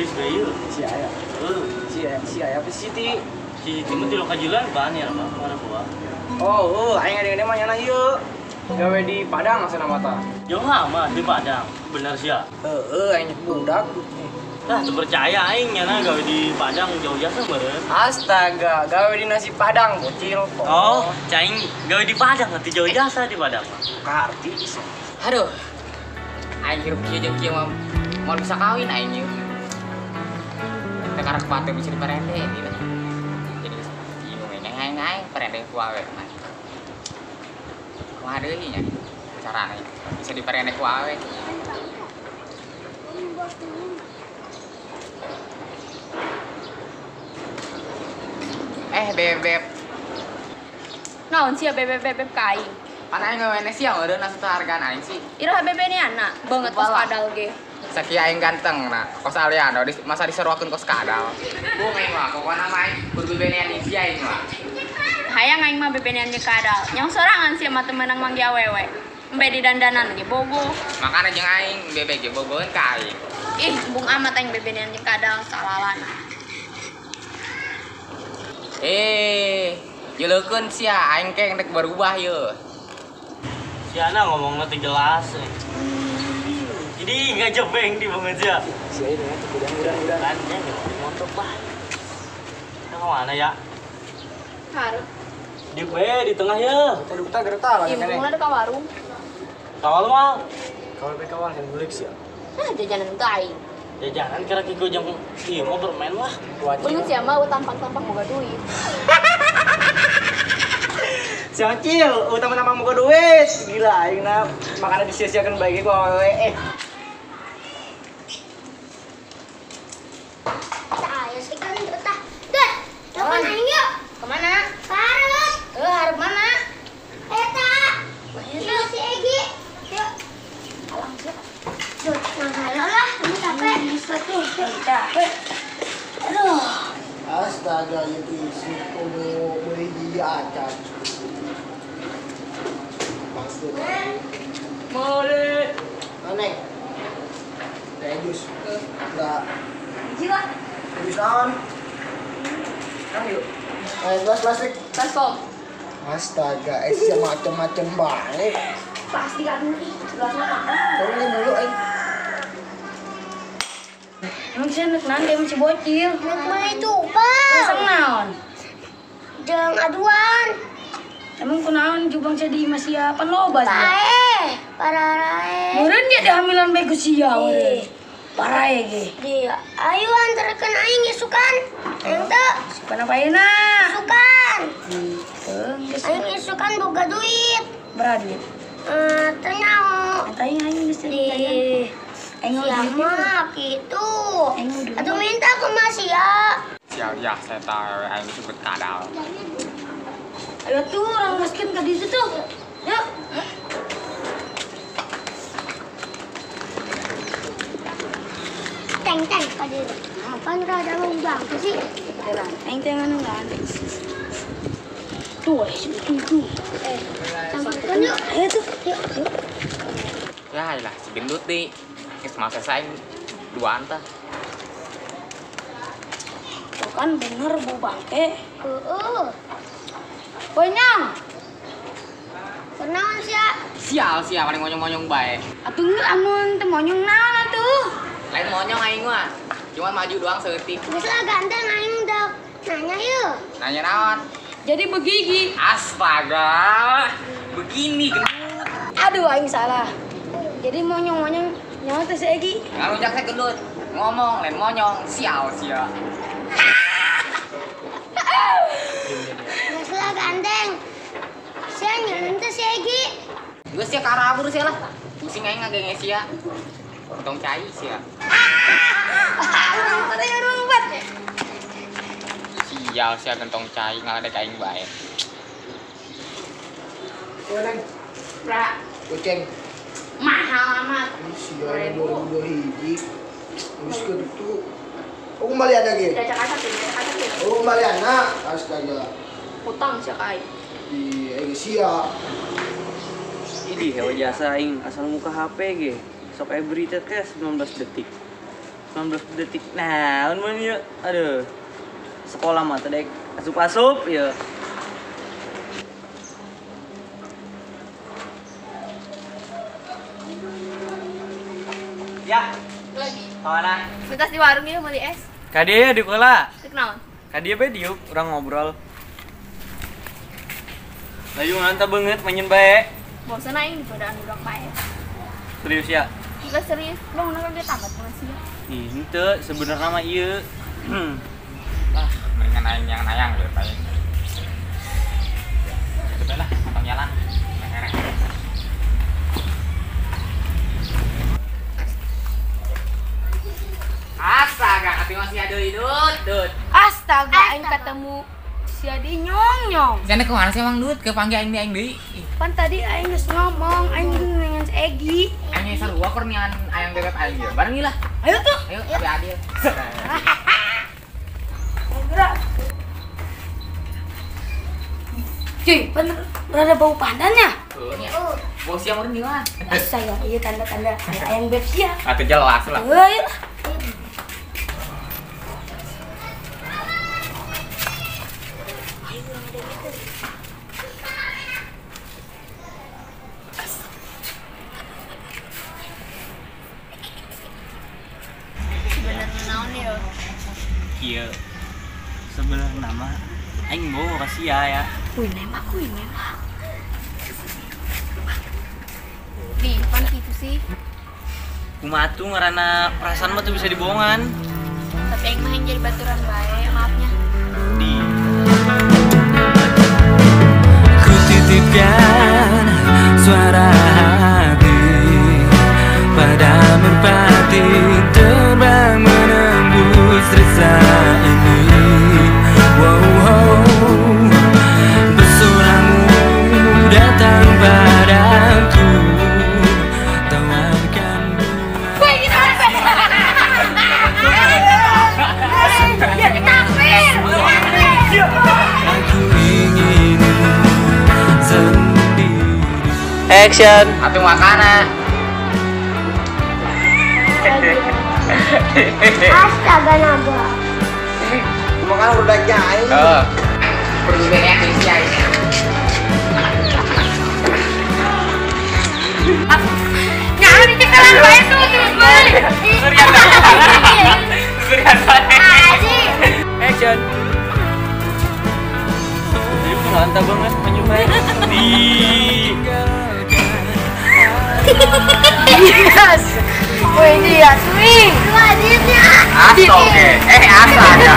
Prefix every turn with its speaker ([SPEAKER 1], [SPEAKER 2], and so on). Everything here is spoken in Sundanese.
[SPEAKER 1] Geulis bae ieu.
[SPEAKER 2] Si aya.
[SPEAKER 1] Heuh.
[SPEAKER 2] Si aya apa Siti?
[SPEAKER 1] Si Siti mah ti Lokajilan ban ya mah mana buah.
[SPEAKER 2] Oh, aing ngadeng-ngadeng mah nyana ieu. Gawe di Padang asana mata.
[SPEAKER 1] Jauh amat di Padang. Bener sia.
[SPEAKER 2] Heeh, aing budak.
[SPEAKER 1] Tah, teu percaya aing nyana gawe di Padang jauh jasa meureun.
[SPEAKER 2] Astaga, gawe di nasi Padang bocil.
[SPEAKER 1] Oh, caing gawe di Padang atuh jauh jasa di Padang mah.
[SPEAKER 2] Karti sih.
[SPEAKER 3] Aduh. Aing hirup kieu jeung kieu mah moal bisa kawin aing ieu. Teu karak batu bisa diparende ini lah. Jadi bingung ini aing aing parende ku awe mah. Kumaha deui nya carana bisa diparende ku awe. Bebeb.
[SPEAKER 4] Naon sia bebeb bebeb ka aing?
[SPEAKER 3] Pan aing ngawene sia meureun asup hargaan aing sih.
[SPEAKER 4] Iraha bebe ni anak banget kos kadal ge.
[SPEAKER 3] Sakieu aing ganteng nah, kos aliano masa diseruakeun kos kadal. Bung aing mah pokona mah aing kudu bebenean jeung sia aing mah.
[SPEAKER 4] Hayang aing mah bebenean jeung kadal. Nyaho sorangan sia mah teu meunang manggih awewe. Embe di dandanan ge bogo.
[SPEAKER 3] Makana jeung aing bebe ge bogoeun ka aing.
[SPEAKER 4] Ih, embung amat aing bebenean jeung kadal salalana.
[SPEAKER 3] Jeleukeun sia aing keng rek berubah yeuh.
[SPEAKER 1] Siana ngomongna teu jelas. Jadi nggak jebeng di banget sia.
[SPEAKER 2] Si aya dengan tuh udah.
[SPEAKER 1] Kan ya montok lah. Kita ke mana ya?
[SPEAKER 4] Hareup.
[SPEAKER 1] Di B di tengah ya.
[SPEAKER 2] Kita gerta lah
[SPEAKER 4] kan. Ieu ka warung.
[SPEAKER 1] Kawal mah.
[SPEAKER 2] Kawal be kawal kan gulik sia.
[SPEAKER 4] Nah, jajanan teu aing.
[SPEAKER 1] Jajanan kira kiko jeung ieu mau bermain lah.
[SPEAKER 4] Beungeut sia mah tampang-tampang boga duit.
[SPEAKER 2] Si Acil, utama-tama boga duit. Gila aing na makana disia-siakeun bae ku awewe.
[SPEAKER 5] Tah, aya sih kan tah. Dut, telepon aing yuk.
[SPEAKER 4] Kemana?
[SPEAKER 5] Hareup.
[SPEAKER 4] Hareup mana?
[SPEAKER 5] Eta. Itu si Egi. Yuk.
[SPEAKER 4] Alang sia.
[SPEAKER 5] Dut, nah lah, ini capek.
[SPEAKER 4] Bisa tuh, capek. Aduh.
[SPEAKER 6] Astaga, itu isi komo beli dia acan. Pasti.
[SPEAKER 2] Boleh.
[SPEAKER 6] Aneh. Kayak jus. Enggak.
[SPEAKER 4] Gila.
[SPEAKER 6] Jus naon? Kan yuk. Gelas plastik.
[SPEAKER 4] Baskom.
[SPEAKER 6] Astaga, es yang macem-macem banget.
[SPEAKER 4] Pasti kan ih, gelasnya mahal.
[SPEAKER 6] Tolong ini mulu, eh.
[SPEAKER 7] Emang sih anak naon dia masih bocil.
[SPEAKER 5] Anak mana cupang?
[SPEAKER 7] Masang naon?
[SPEAKER 5] Jeung aduan.
[SPEAKER 7] Emang kunaon cupang jadi masih apa loba sih?
[SPEAKER 5] Pae, pararae.
[SPEAKER 7] Meureun dia dihamilan bae ku sia meureun. Parae ge.
[SPEAKER 5] Dia, ayo antarkeun aing isukan. Aing teu.
[SPEAKER 7] Isukan apa ayeuna?
[SPEAKER 5] Isukan.
[SPEAKER 7] Heuh,
[SPEAKER 5] aing isukan boga duit.
[SPEAKER 7] Berapa duit?
[SPEAKER 5] Teu nyaho.
[SPEAKER 7] Eta aing aing geus
[SPEAKER 5] di.
[SPEAKER 7] Aing
[SPEAKER 5] mah gitu. Atuh minta ke Mas ya.
[SPEAKER 3] Sial ya, saya tahu aing disebut kadal.
[SPEAKER 7] Ayo tuh orang gaskeun ka ditu tuh. Yuk.
[SPEAKER 5] Teng teng ka ditu. Apaan rada mau bangke sih?
[SPEAKER 7] Aing teh nganu enggak. Tuh, tuh.
[SPEAKER 5] Sampeurkeun yuk.
[SPEAKER 7] Ayo tuh.
[SPEAKER 5] Yuk.
[SPEAKER 3] Ya lah, si gendut nih. Geus masa saing duaan tah.
[SPEAKER 7] Tuh kan bener bu bangke.
[SPEAKER 5] Heeh.
[SPEAKER 7] Bonyong.
[SPEAKER 5] Kunaon sia?
[SPEAKER 3] Sial sia paling monyong-monyong bae.
[SPEAKER 7] Atuh geus amun teu monyong naon atuh?
[SPEAKER 3] Lain monyong aing mah. Cuman maju doang saeutik.
[SPEAKER 5] Geus lah ganteng aing dok. Nanya yuk.
[SPEAKER 3] Nanya naon?
[SPEAKER 7] Jadi begigi.
[SPEAKER 3] Astaga. Begini gendut.
[SPEAKER 7] Aduh aing salah. Jadi monyong-monyong nyawa teh si Egi.
[SPEAKER 3] Ngarujak teh gendut. Ngomong lain monyong, sial sia.
[SPEAKER 5] Geus lah gandeng. Sia nyeun teh si Egi.
[SPEAKER 3] Geus sia karabur sia lah. Pusing aing ngagenge sia. Potong cai sia.
[SPEAKER 7] Urang teh urang.
[SPEAKER 3] Sial sia gentong cai ngaledek aing bae.
[SPEAKER 6] Neng.
[SPEAKER 4] Pra.
[SPEAKER 6] Goceng.
[SPEAKER 4] Mahal amat.
[SPEAKER 6] Sia 2002 hiji. Geus kitu. Oh, kembali ada ge.
[SPEAKER 4] Jajak acak.
[SPEAKER 6] Oh, kembali anak. Astaga.
[SPEAKER 4] Utang sia ka aing.
[SPEAKER 6] Di sia.
[SPEAKER 8] Ini hewa jasa aing asal muka HP ge. Sok aya berita teh 19 detik.
[SPEAKER 2] 19 detik. Nah, mun ieu aduh. Sekolah mah teh dek asup-asup ieu. Ya.
[SPEAKER 4] Lagi.
[SPEAKER 2] Mana?
[SPEAKER 4] Bentas di warung ieu meuli es.
[SPEAKER 2] Ka dieu di kola.
[SPEAKER 4] Rek naon?
[SPEAKER 2] Ka dieu bae diuk urang ngobrol. Laju nganta beungeut manyeun bae.
[SPEAKER 4] Bosan aing digodaan budak bae.
[SPEAKER 2] Serius ya?
[SPEAKER 4] Enggak serius, bang, kenapa dia tamat sama sia?
[SPEAKER 2] Ih, henteu, sebenarnya mah ieu.
[SPEAKER 3] Ah, mendingan aing yang nayang deh, paling. Udah lah, potong jalan. Astaga, hati masih ada dut, dut.
[SPEAKER 7] Astaga, aing ketemu si Adi nyong-nyong.
[SPEAKER 3] Jane kemana sih emang dut? Ke panggil aing deui aing deui.
[SPEAKER 7] Pan tadi aing geus ngomong, aing dengan si Egi.
[SPEAKER 3] Aing sarua keur nian ayang bebek aing ieu. Bareng lah.
[SPEAKER 7] Ayo tuh.
[SPEAKER 3] Ayo, tapi adil.
[SPEAKER 7] Gerak. Cuy, pan rada bau pandannya.
[SPEAKER 3] Bau sia meureun di mah.
[SPEAKER 7] Astaga, iya tanda-tanda ayang beb sia.
[SPEAKER 3] Atuh jelas lah.
[SPEAKER 7] Ayo.
[SPEAKER 4] Sebenarnya naon ya?
[SPEAKER 2] Kieu. Sebenarnya mah aing bogo ka sia ya.
[SPEAKER 7] Wih, nembak, wih, nembak.
[SPEAKER 4] Di, pan kitu sih.
[SPEAKER 2] Kumaha tuh ngaranna perasaan mah tuh bisa dibohongan.
[SPEAKER 4] Tapi aing mah yang jadi baturan bae, maafnya.
[SPEAKER 2] Di
[SPEAKER 8] Ku titipkan suara hati pada merpati terbang menembus rasa ini. Wow, wow. Bersuaramu datang padaku, tawarkan bunga.
[SPEAKER 7] Wih, kita takbir.
[SPEAKER 8] Aku ingin sendiri.
[SPEAKER 2] Action.
[SPEAKER 3] Atuh makana.
[SPEAKER 5] Astaga naga.
[SPEAKER 6] Makan udah aing.
[SPEAKER 3] Heeh. Perlu beak sia aing.
[SPEAKER 7] Nyaho dicekalan bae tuh terus balik.
[SPEAKER 2] Surian bae.
[SPEAKER 5] Aji.
[SPEAKER 2] Action. Jadi mantap banget manyeun bae. Di
[SPEAKER 7] Yes. Wih, dia swing.
[SPEAKER 5] Lu aditnya.
[SPEAKER 3] Astaga. Astaga.